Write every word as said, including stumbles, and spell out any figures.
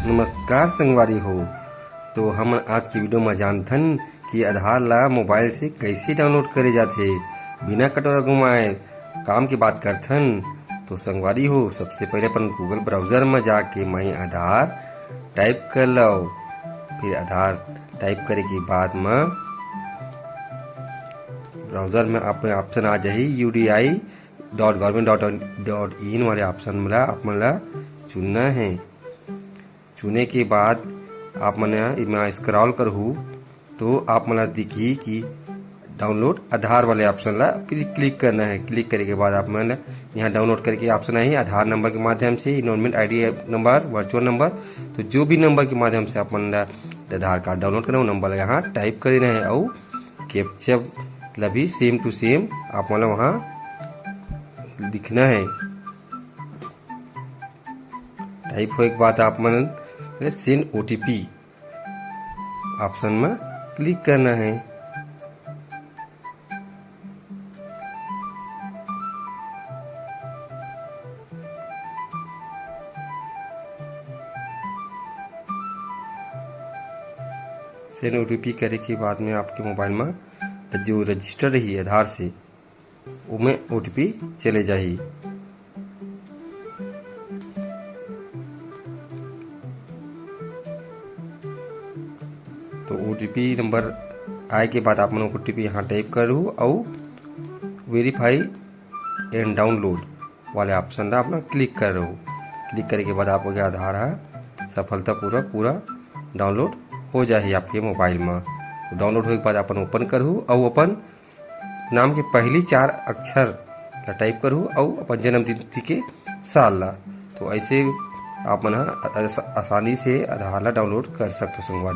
नमस्कार संगवारी हो, तो हमन आज की वीडियो में जानथन कि आधार ला मोबाइल से कैसे डाउनलोड करे जाथे। बिना कटोरा घुमाए काम की बात करथन। तो संगवारी हो, सबसे पहले अपन Google ब्राउजर में जाके माई आधार टाइप कर लो। फिर आधार टाइप करे के बाद में ब्राउजर में आप ऑप्शन आ जाही, U D I dot government dot in वाले ऑप्शन ला आप मन ला चुनना है। चुने के बाद आप मन एमा स्क्रॉल करहू तो आप मन ला दिखही कि डाउनलोड आधार वाले ऑप्शन ला फिर क्लिक करना है। क्लिक करे के बाद आप मन ला यहाँ डाउनलोड करके ऑप्शन आही, आधार नंबर के माध्यम से, enrolment I D number, virtual number, तो जो भी नंबर के माध्यम से आप मन ला आधार कार्ड डाउनलोड करना है, वो नंबर ला यहाँ टाइप कर देना है और कैप्चा ला भी सेम टू सेम आप मन ला वहाँ लिखना है। टाइप होए के बाद आप मन सेंड ओ टी पी ऑप्शन में क्लिक करना है। सेंड ओ टी पी करे के बाद में आपके मोबाइल में जो रजिस्टर रही आधार से, ओमे ओ टी पी चले जाही। तो ओ टी पी नंबर आए के बाद आप मन ओ टी पी यहाँ टाइप करू अउ वेरीफाई एंड डाउनलोड वाले ऑप्शन ला आप मन क्लिक करू। क्लिक करे के बाद आपके आधार हा सफलतापूर्वक पूरा डाउनलोड हो जाही आपके मोबाइल में। तो डाउनलोड होए के बाद अपन ओपन करू अउ अपन नाम के पहली चार अक्षर ला टाइप करू अउ अपन जन्म तिथि के साल ला। तो ऐसे आप मन ह आस-, आसानी से आधार ला डाउनलोड कर सकते हो संगवारी।